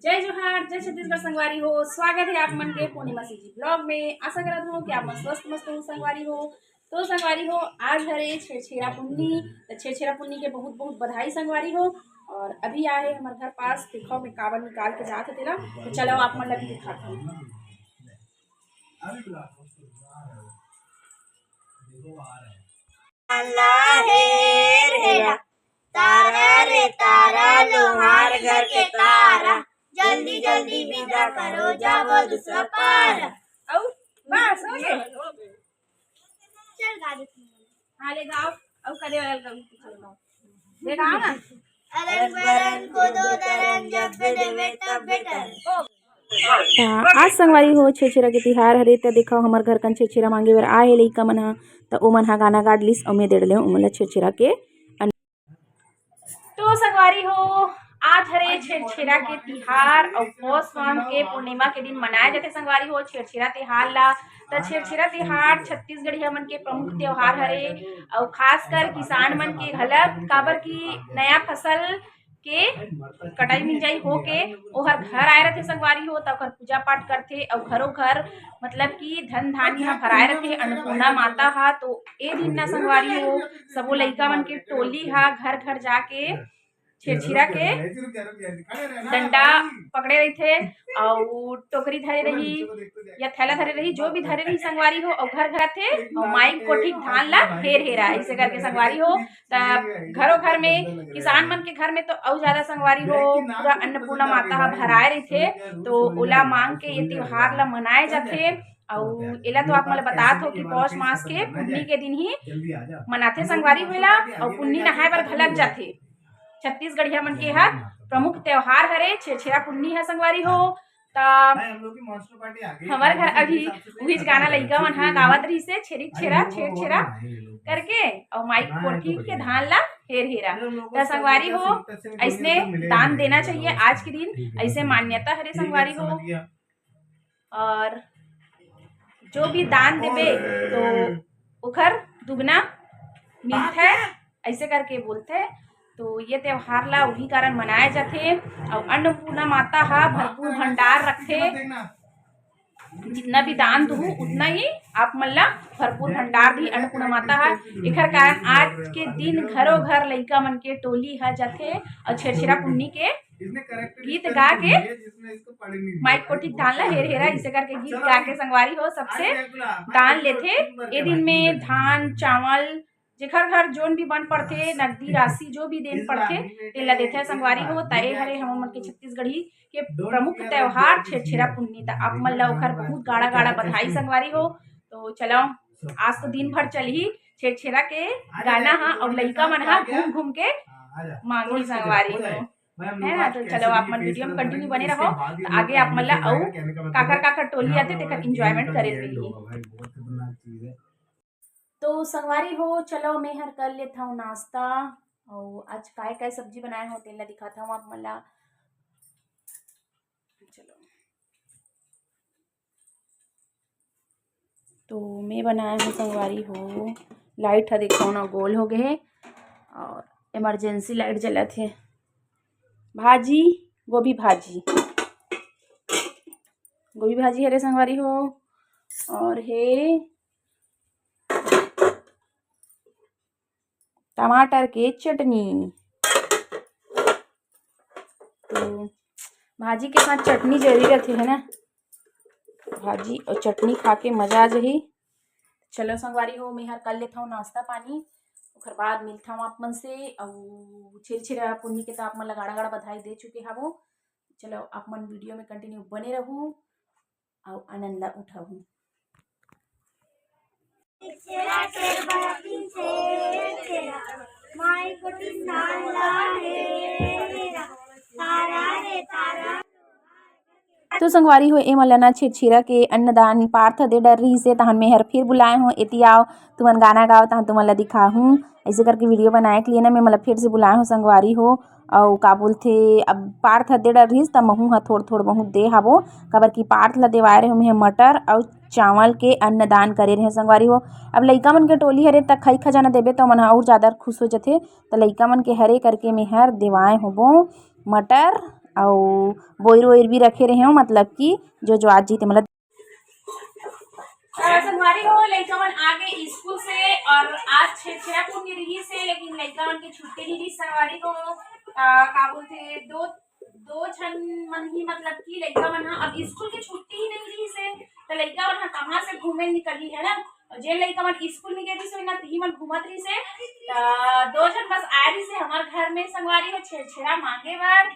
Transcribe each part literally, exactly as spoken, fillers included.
जय जोहार, जय छत्तीसगढ़ संगवारी हो। स्वागत है आप मन के पूर्णिमा सीजी ब्लॉग में। आशा करत हूँ कि आप मन स्वस्थ मस्त हो संगवारी हो। तो संगवारी हो, आज हरे छेरछेरा पुन्नी। तो छेरछेरा पुन्नी के बहुत बहुत बधाई संगवारी हो। और अभी आए हमारे घर पास, देखो मैं कावन निकाल के जात हे तेला। तो चलो आप मन ला भी दिखात हूँ। तारा रे तारा, लोहार घर के तारा, जल्दी जल्दी विदा करो, जाबो दूसरा पार। अउ बस हो गए। चल गा दे। हाँ, ले गाओ। अउ करे वाला गाओ। ले गाओ ना। अरन बरन को दो तरन, जब देवे तब बेटर। त आज संगवारी हो, छेरछेरा के तिहार हरे। त देखो, हमर घर कन छेरछेरा मांगे बर आए हे लइका मन ह। त ओमन ह गाना गा डलिस अउ मैं दे डलेंव ओमन ला छेरछेरा के। तो संगवारी हो, आज हरे छेरछेरा के तिहार अउ पौष माह के पूर्णिमा के दिन मनाए जाथे संगवारी हो छेरछेरा तिहार ला। त छेरछेरा तिहार छत्तीसगढ़िया मन के प्रमुख त्योहार हरे अउ खासकर किसान मन के घलक, काबर कि नया फसल के कटाई मिंजाई होके ओहर घर आए रथे संगवारी हो, त ओकर पूजा पाठ करथे अउ घरो घर, मतलब कि धन धान्य ह भराए रथे अन्नपूर्णा माता ह। तो ए दिन ना संगवारी हो, सबो लइका मन के टोली ह घर घर जाके छेरछेरा के डंडा पकड़े रहिथे अउ टोकरी धरे रही या थैला धरे रही, जो भी धरे रही संगवारी हो, अउ घर घर थे अउ माई कोठी धान ला हेर हेरा, ऐसे करके संगवारी हो। त घरो घर में, किसान मन के घर में तो अउ ज्यादा संगवारी हो, पूरा अन्नपूर्णा माता ह भराए रहिथे। तो ओला मांग के ये त्योहार ला मनाए जाथे। अउ एला तो आप मन ल बतात हो कि पौष मास के पुन्नी के दिन ही मनाथे संगवारी हो एला, अउ पुन्नी नहाए बर घलक जाथे। छत्तीसगढ़िया मन के हर प्रमुख त्योहार हरे छेरछेरा पुन्नी ह संगवारी हो। त हमर घर अभी उहीच गाना लइका मन ह गावत रहिसे, छेरी छेरा छेर छेरा करके, अउ माई कोठी के धान ला हेर हेरा। त संगवारी हो, ऐसने दान देना चाहिए आज के दिन, ऐसे मान्यता हरे संगवारी हो। और जो भी दान देबे तो ओखर दुगना मिलथे, ऐसे करके बोलथे। तो ये त्योहार ला उही कारण मनाए जाथे। अउ अन्नपूर्णा माता ह भरपूर भंडार रखथे, जितना भी दान दूहू उतना ही आप मन ला भरपूर भंडार दी अन्नपूर्णा माता ह। एखर कारण आज के दिन घरो घर लइका मन के टोली ह जाथे अउ छेरछेरा पुन्नी के गीत गा के माई कोठी धान ला हेर हेरा, इसे करके गीत गा के संगवारी हो सबसे दान लेथे। ए दिन में धान चावल जेखर घर जोन भी बन पड़थे, नकदी राशि जो भी देन पड़थे, तेला देथे संगवारी हो। त ए हरे हमर मन के छत्तीसगढ़ी के प्रमुख त्योहार छेरछेरा पुन्नी। त आप मन ला ओखर बहुत गाड़ा गाड़ा बधाई संगवारी हो। तो चलो, आज तो दिन भर चलही छेरछेरा के गाना ह, अउ लइका मन ह घूम घूम के मांगही संगवारी हो, है ना। तो चलो, आप मन वीडियो में कंटिन्यू बने रहो, तो आगे आप मन ला अउ काकर काकर टोली आथे तेकर एंजॉयमेंट करे मिलही। तो संगवारी हो, चलो मैं हर कर लेत हूँ नाश्ता। अउ आज काय काय सब्जी बनाए हो तेला दिखात हूँ आप मन ला। चलो, तो मैं बनाए हूँ संगवारी हो, लाइट ह देखो ना गोल हो गए हे और इमरजेंसी लाइट जलत हे। भाजी, गोभी भाजी, गोभी भाजी हरे संगवारी हो, और हे टमाटर के चटनी। तो भाजी के साथ चटनी जरूरी रहिथे, है ना। भाजी और चटनी खा के मजा आ जाही। चलो संगवारी हो, मैं हर कर लेत हूँ नाश्ता पानी, ओकर बाद मिलत हूँ आप मन से। अउ छेरछेरा पुन्नी के तो आप मन ला गाड़ा गाड़ा बधाई दे चुके हवो। चलो, आप मन वीडियो में कंटिन्यू बने रहू अउ आनंद ला उठाऊ। तो संगवारी हो, ए मन ल ना छेरछेरा के अन्नदान पार्थ दे डर रहिस हे, तहन मैं हर फिर बुलाए हूँ, एती आओ, तुमन गाना गाओ, तहन तुमन ल दिखाहूँ। ऐसे करके वीडियो बनाए के लिए ना मैं मतलब फिर से बुलाए हूँ संगवारी हो। अउ का बोलथे, अब पार्थ ह दे डर रहिस, त महूँ ह थोड़ थोड़ बहुत दे हावो, काबर कि पार्थ ल देवाए रहे मैं मटर अउ चावल के अन्नदान करे रहे संगवारी हो। अब लइका मन के टोली हरे, त खई खजाना देबे, त मन ह अउ ज्यादा खुश हो जथे। त लइका मन के हरे करके मैं हर देवाए होबो मटर अउ बोइर वोइर भी रखे रहे हो, मतलब कि जो जो आज जी ते मतलब। अ, संगवारी हो, लइका मन आ गए स्कूल से और आज छेरछेरा पुन्नी रहिस हे, लेकिन लइका मन के छुट्टी नहीं रहिस संगवारी हो। अ, का बोलथे, दो दो झन मन ही, मतलब कि लइका मन ह अब स्कूल के छुट्टी ही नहीं रहिस हे, त लइका मन ह कहाँ से घूमे निकलही, है ना? और जेन लइका मन स्कूल नहीं गए रहिस हे ना, तिही मन घूमत रहिस हे। त दो झन बस आए रहिस हे हमर घर में संगवारी हो छेरछेरा मांगे बर,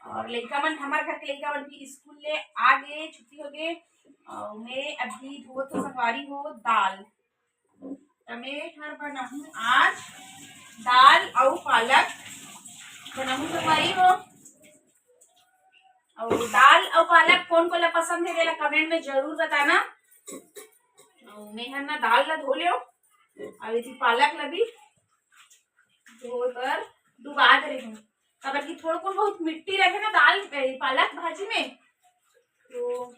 और लइका मन, हमर घर के लइका मन भी स्कूल ले आ गए, छुट्टी हो गए। और मैं अभी धोत हो संगवारी हो दाल, त मैं हर बनाहूँ आज दाल अउ पालक बनाहूँ संगवारी हो। अउ दाल अउ पालक कोन कोन ला पसंद हे, तेला कमेंट में जरूर बताना। अउ मैं हर ना दाल ला धो लेव, अउ एती पालक ला भी धोए बर डुबा दे रहे हूँ, काबर कि थोड़कुन बहुत मिट्टी रहे ना दाल, ए, पालक भाजी में, तो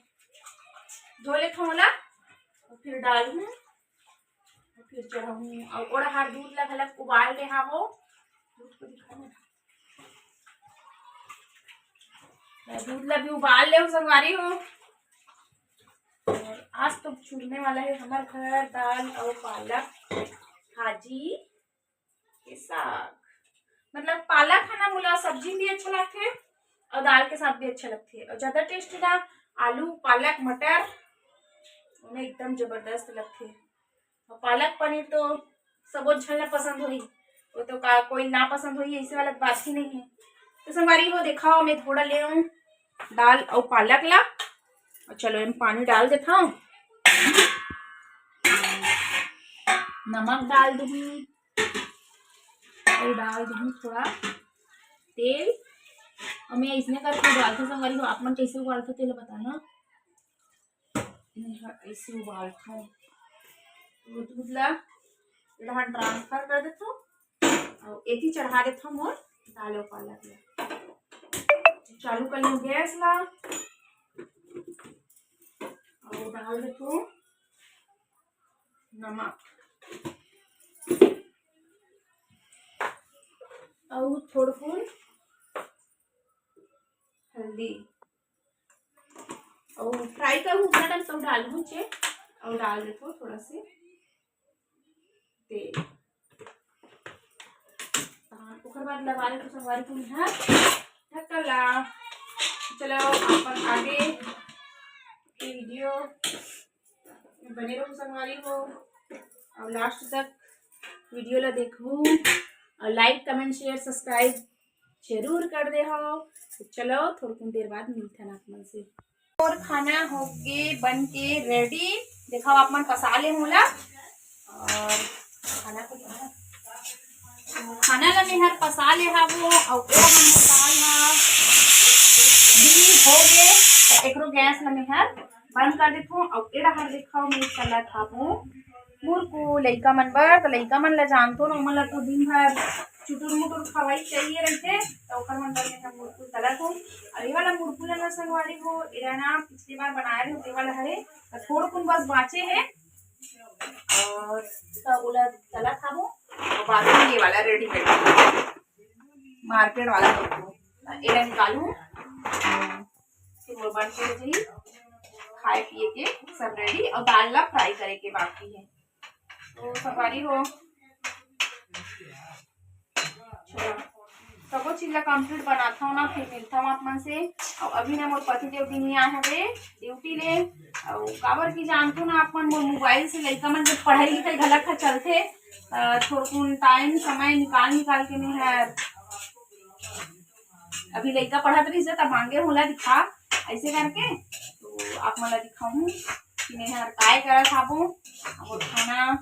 धो लेथव ओला, अउ फिर डालहूँ, अउ फिर चढ़ाहूँ। अउ ओड़हार दूध ला घलक उबाल ले हावो, दूध को दिखाना। मैं दूध ला भी उबाल ले संगवारी हो। और आज तो चुरने वाला है हमर घर दाल अउ पालक भाजी के साग। मतलब पालक है ना मोला सब्जी भी अच्छा लगथे और दाल के साथ भी अच्छा लगथे, और ज्यादा टेस्ट ना आलू, पालक, मटर में एकदम जबरदस्त लगथे। और पालक पनीर तो सबो झन ला पसंद होही, वो तो का कोई ना पसंद होही, ऐसे वाला बात ही नहीं है। तो संगवारी हो, देखाव, मैं थोड़ा ले आऊँ दाल अउ पालक ला, और चलो एम पानी डाल देथव, नमक डाल दूँगी, अउ डाल दूँगी थोड़ा तेल। और मैं इसने करके उबालथव संगवारी हो, आप मन कैसे उबालथव तेला बताना। मैं ह ऐसे उबालथव। वो दूध ला एडहन ट्रांसफर कर देथव अउ एती चढ़ा देथव मोर दाल अउ पालक ला। चालू कर लूँ गैस ला अउ डाल देथव नमक अउ थोड़कुन हल्दी। अउ फ्राई करूँ उतना टाइम, तब डालहूँ चे, अउ डाल देथव थोड़ा से तेल। हाँ, ओकर बाद लगा लेथव संगवारी हो मैं ह ढक्कन ला। चलो, अपन आगे के वीडियो बने रहू संगवारी हो, अउ लास्ट तक वीडियो ला देखहू, अउ लाइक, कमेंट, शेयर, सब्सक्राइब जरूर कर देहव। तो चलो, थोड़कुन देर बाद मिलथन आप मन से। और खाना होगे बन के रेडी। देखाव, आप मन पसा ले मोला। और खाना को, खाना ला मैं हर पसा ले हावो। अउ ओ हमर दाल हा भी होगे, त एकरो गैस ला मैं हर बंद कर देथव। अउ ए डहर देखाव, मैं तलत हावो मुरकू लइका मन बर। त लइका मन ला जानथव ना, ओमन ला तो दिन भर चुटुर मुटुर खवाई चाहिए रहिथे, त ओकर मन बर मैं ह मुरकू तलत हूँ। अउ ये वाला मुरकू ला ना संगवारी हो, एला ना पिछले बार बनाए रहे, ते वाला हरे, त थोड़कुन बस बाँचे हे। अउ त ओला तलत हावो, अउ बाद में ये वाला रेडीमेड मार्केट वाला मुरकू, त एला निकालू। फिर वो बन के रही, खाए पिए के सब रेडी। अउ दाल ला फ्राई करे के बाकी है। तो संगवारी हो, चलो, सबो चीज ला कंप्लीट बनाथव ना, फिर मिलथव आप मन से। अउ अभी ना मोर पति देव भी नहीं आए हवे ड्यूटी ले, अउ काबर की जानथव ना आप मन, मोर मोबाइल से लइका मन के पढ़ाई लिखाई घलक ह चलथे, अ, थोड़कुन टाइम समय निकाल निकाल के मैं हर अभी लइका पढ़त रहिस हे, त मांगे मोला दिखा, ऐसे करके। तो आप मन ला दिखाहूँ कि मैं हर काय करत हाबो। और खाना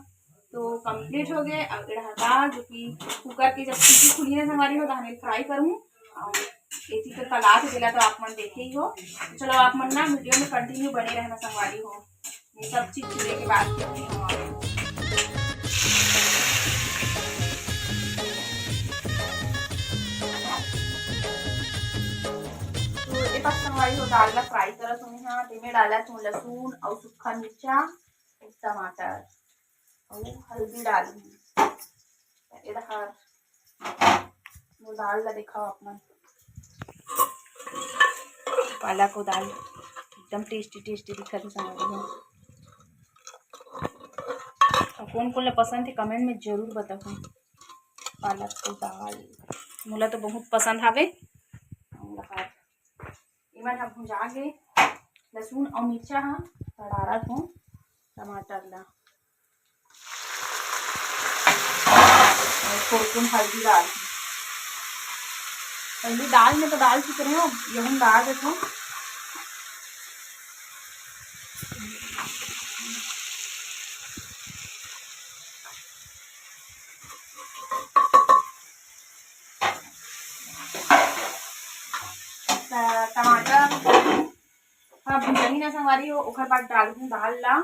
तो कंप्लीट हो गए। अब एड़ा दाल, जो कि कुकर के जब सीटी खुली ना संगवारी हो, तो हमें फ्राई करूँ। और एती तो तलात देला, तो आप मन देखे ही हो। तो चलो, आप मन ना वीडियो में कंटिन्यू बने रहना संगवारी हो। ये सब चीज चूल्हे के बाद के होने वाला है। तो ये पास संगवारी हो, दाल ला फ्राई करत हूँ यहाँ। तेमे डालत हूँ लहसुन और सूखा मिर्चा, टमाटर और हल्दी डालूंगी। ये रहा, वो दाल ला दिखाओ अपना। पालक अउ दाल एकदम tasty tasty दिखत हे संगवारी हो। अउ कोन कोन ला पसंद हे, comment में जरूर बताहू। पालक अउ दाल मोला तो बहुत पसंद हावे। एमन ह भुंजा गे, लहसुन अउ मिर्चा ह, त डारत हूँ टमाटर ला। अउ थोड़कुन हल्दी डाल, हल्दी दाल में तो डाल चुके हो, यहू डाल देथों। त-, टमाटर ह भुंजही ना संगवारी हो, ओकर बाद डालहूँ दाल ला।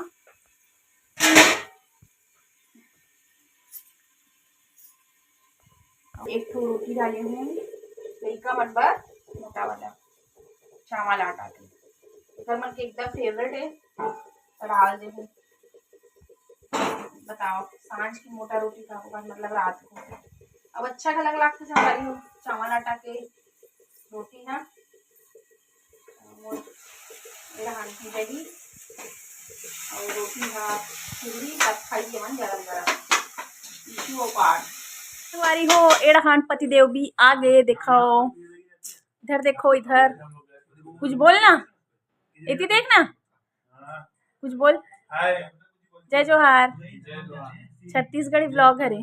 एक ठो रोटी डाले हूँ लइका मन बर, मोटा वाला चावल आटा के, एकर मन के एकदम favourite है। त डाल दे हूँ। बताओ, सांझ की मोटा रोटी खाओ का मतलब रात को। अब अच्छा घलक लागथे संगवारी हो चावल आटा के रोटी ना। मोर एड़हान की दही और रोटी हा पूरी तब खाई हमन गरम गरम। Issue apart। संगवारी हो, एड़हान पतिदेव भी आ गए। देखो इधर, देखो इधर, कुछ बोल ना, एती देख ना, कुछ बोल। जय जोहार। छत्तीसगढ़ी vlog हरे।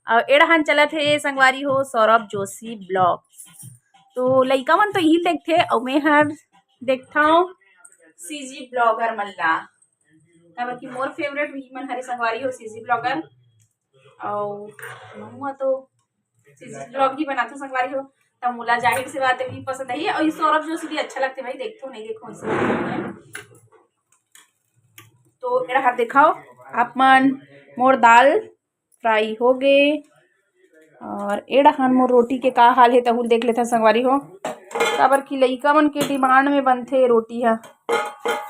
अउ एड़हान चलत हे संगवारी हो सौरभ जोशी vlog। तो लइका मन तो यही देखथे अउ मैं हर देखथव CG blogger मन ला, काबर कि मोर favourite भी मन हरे संगवारी हो CG blogger। अउ महुआ तो CG vlog ही बनाथव संगवारी हो, त मोला जाहिर सी बात है भी पसंद आही। अउ ये सौरभ जोशी भी अच्छा लगथे भाई, देखथव नहीं देखथव ऐसे बात नहीं है। तो एड़ा हर देखाओ आप मन, मोर दाल fry हो गे। और एड़ा हन मोर रोटी के का हाल हे, तहू ल देख लेथन संगवारी हो, काबर कि लइका मन के demand में बनथे रोटी ह,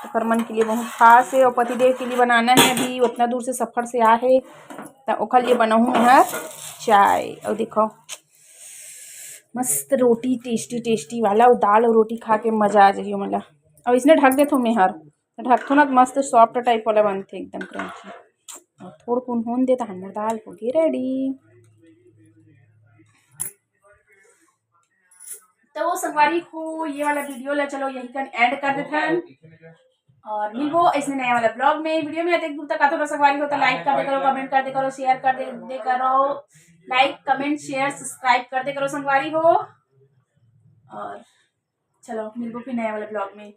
ओकर मन के लिए बहुत खास हे। और पतिदेव के लिए बनाना है, अभी उतना दूर से सफर से आए हे, त ओकर लिए बनाहूँ मैं हर चाय। और देखो मस्त रोटी, tasty tasty वाला, और दाल और रोटी खा के मजा आ जाही मोला। और इसने ढक देथो मैं हर, ढकथो ना त मस्त soft type वाला बनथे, एकदम crunchy। और थोड़कुन होन दे त हमर दाल हो गे ready। तो संगवारी हो ये वाला video ला चलो यही कन end कर देथन। और मिलबो ऐसे नया वाला vlog में। Video में अतेक दूर तक आथो ना संगवारी हो तो like कर दे करो, comment कर दे करो, share कर दे, दे करो, like, comment, share, subscribe कर दे करो संगवारी हो। और चलो मिलबो फिर नया वाला vlog में।